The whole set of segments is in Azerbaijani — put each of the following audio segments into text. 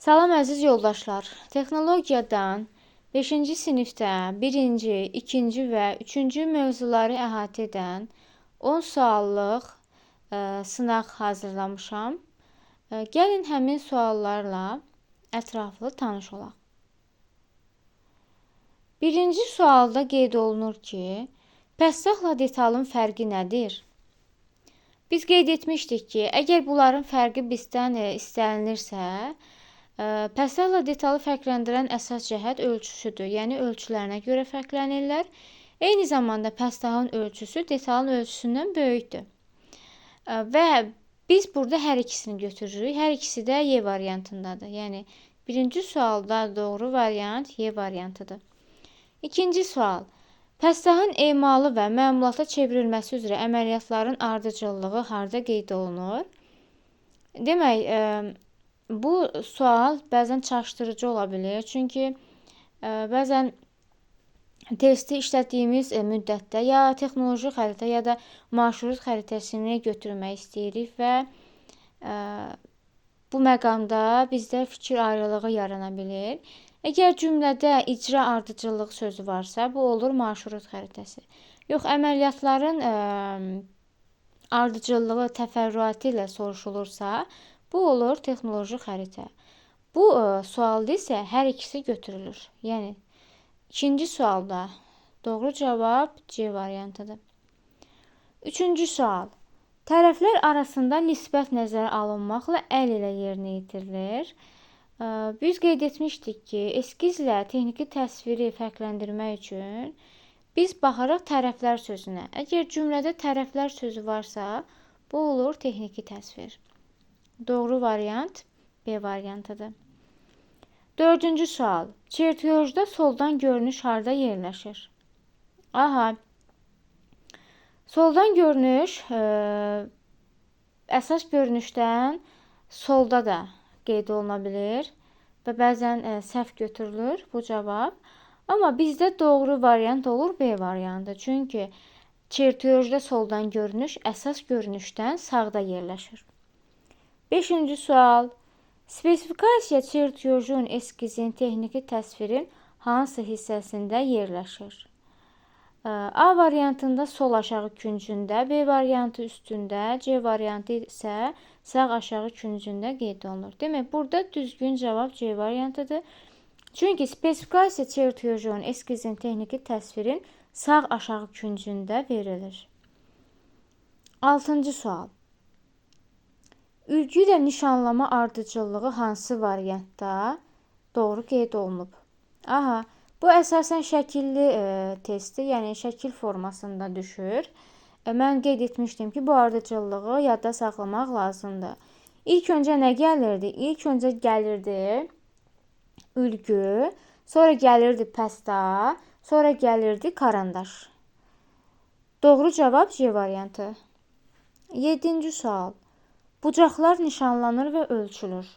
Salam əziz yoldaşlar. Texnologiyadan 5-ci sinifdə 1-ci, 2-ci və 3-cü mövzuları əhatə edən 10 suallıq sınaq hazırlamışam. Gəlin həmin suallarla ətraflı tanış olaq. Birinci sualda qeyd olunur ki, pəstahla detalın fərqi nədir? Biz qeyd etmişdik ki, əgər bunların fərqi bizdən istənilirsə, pəstahla detalı fərqləndirən əsas cəhət ölçüsüdür. Yəni ölçülərinə görə fərqlənirlər. Eyni zamanda pəstahın ölçüsü detalın ölçüsündən böyükdür. Və biz burada hər ikisini götürürük. Hər ikisi də Y variantındadır. Yəni birinci sualda doğru variant Y variantıdır. İkinci sual. Pəstahın emalı və məmulata çevrilməsi üzrə əməliyyatların ardıcıllığı harda qeyd olunur? Demək, bu sual bəzən çaşdırıcı ola bilir. Çünki bəzən testi işlətdiyimiz müddətdə ya texnoloji xəritə ya da marşrut xəritəsini götürmək istəyirik və bu məqamda bizdə fikir ayrılığı yarana bilir. Əgər cümlədə icra ardıcıllığı sözü varsa, bu olur marşrut xəritəsi. Yox, əməliyyatların ardıcıllığı təfərrüatı ilə soruşulursa, bu olur texnoloji xəritə. Bu sualda isə hər ikisi götürülür. Yəni, ikinci sualda doğru cavab C variantıdır. Üçüncü sual. Tərəflər arasında nisbət nəzərə alınmaqla əl ilə yerinə yetirilir. Biz qeyd etmişdik ki, eskizlə texniki təsviri fərqləndirmək üçün biz baxarıq tərəflər sözünə. Əgər cümlədə tərəflər sözü varsa, bu olur texniki təsvir. Doğru variant B variantıdır. Dördüncü sual. Çertiyojda soldan görünüş harda yerləşir? Aha. Soldan görünüş əsas görünüşdən solda da qeyd oluna bilir və bəzən səhv götürülür bu cavab. Amma bizdə doğru variant olur B variantı. Çünki çertiyojda soldan görünüş əsas görünüşdən sağda yerləşir. Beşinci sual. Spesifikasiya çertiyojun, eskizin, texniki təsvirin hansı hissəsində yerləşir? A variantında sol aşağı küncündə, B variantı üstündə, C variantı isə sağ aşağı küncündə qeyd olunur. Demək, burada düzgün cavab C variantıdır. Çünki spesifikasiya çertiyojun, eskizin, texniki təsvirin sağ aşağı küncündə verilir. Altıncı sual. Ülgü ilə nişanlama ardıcıllığı hansı variantda doğru qeyd olunub? Aha, bu əsasən şəkilli testdir, yəni şəkil formasında düşür. Mən qeyd etmişdim ki, bu ardıcıllığı yadda saxlamaq lazımdır. İlk öncə nə gəlirdi? İlk öncə gəlirdi ülgü, sonra gəlirdi pəsta, sonra gəlirdi karandaş. Doğru cavab C variantı. Yedinci sual. Bucaqlar nişanlanır və ölçülür.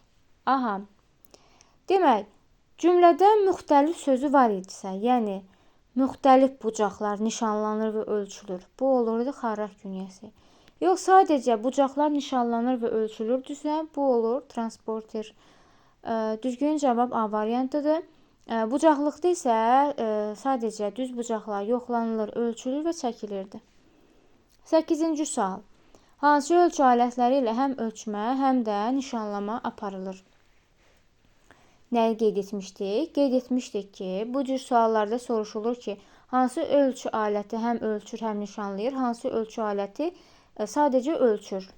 Aha. Demək, cümlədə müxtəlif sözü var idisə, yəni müxtəlif bucaqlar nişanlanır və ölçülür. Bu olurdu xarrat künyəsi. Yox, sadəcə bucaqlar nişanlanır və ölçülürdüsə, bu olur transporter. Düzgün cavab A variantıdır. Bucaqlıqda isə sadəcə düz bucaqlar yoxlanılır, ölçülür və çəkilirdi. 8-ci sual. Hansı ölçü alətləri ilə həm ölçmə, həm də nişanlama aparılır? Nəyi qeyd etmişdik? Qeyd etmişdik ki, bu cür suallarda soruşulur ki, hansı ölçü aləti həm ölçür, həm nişanlayır, hansı ölçü aləti sadəcə ölçür.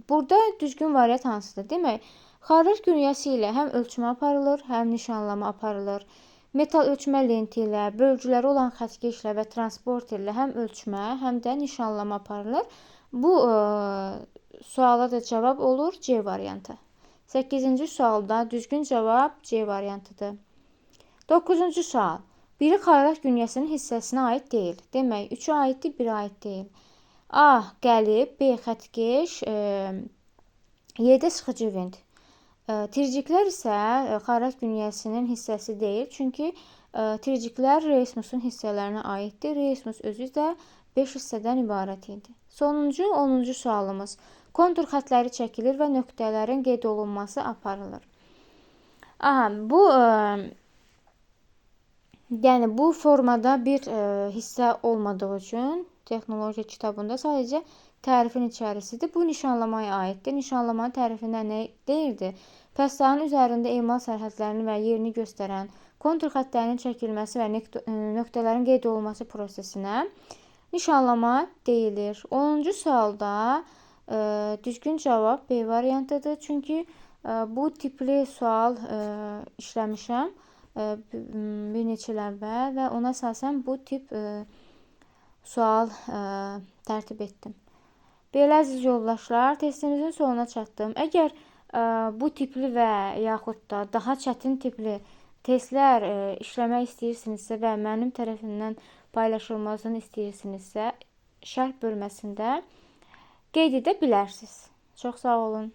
Burada düzgün variant hansıdır? Demək, xarrat künyəsi ilə həm ölçmə aparılır, həm nişanlama aparılır. Metal ölçmə lenti ilə, bölgüləri olan xətkeşlə və transporterlə həm ölçmə, həm də nişanlama aparılır. Bu suala da cavab olur C variantı. 8-ci sualda düzgün cavab C variantıdır. 9-cu sual. Biri xarrat künyəsinin hissəsinə aid deyil. Demək, 3-ü aiddir, 1-i aid deyil. A. Qəlib, B. Xətkeş, Y-də sıxıcı vint. Tirciklər isə xarrat künyəsinin hissəsi deyil. Çünki tirciklər reismusun hissələrinə aiddir. Reismus özü də 5 hissədən ibarət idi. Sonuncu, 10-cu sualımız. Kontur xətləri çəkilir və nöqtələrin qeyd olunması aparılır. Aha, bu yəni bu formada bir hissə olmadığı üçün texnologiya kitabında sadəcə tərifin içərisidir. Bu nişanlamaya aiddir. Nişanlamanın tərifində nə deyirdi? Pəssanın üzərində emal sərhədlərini və yerini göstərən kontur xəttlərinin çəkilməsi və nöqtələrin qeyd olunması prosesinə nişanlama deyilir. 10-cu sualda düzgün cavab B variantıdır. Çünki bu tipli sual işləmişəm bir neçə il əvvəl və ona əsasən bu tip sual tərtib etdim. Belə əziz yoldaşlar, testimizin sonuna çatdım. Əgər bu tipli və yaxud da daha çətin tipli testlər işləmək istəyirsinizsə və mənim tərəfimdən paylaşılmasını istəyirsinizsə, şərh bölməsində qeyd edə bilərsiniz. Çox sağ olun.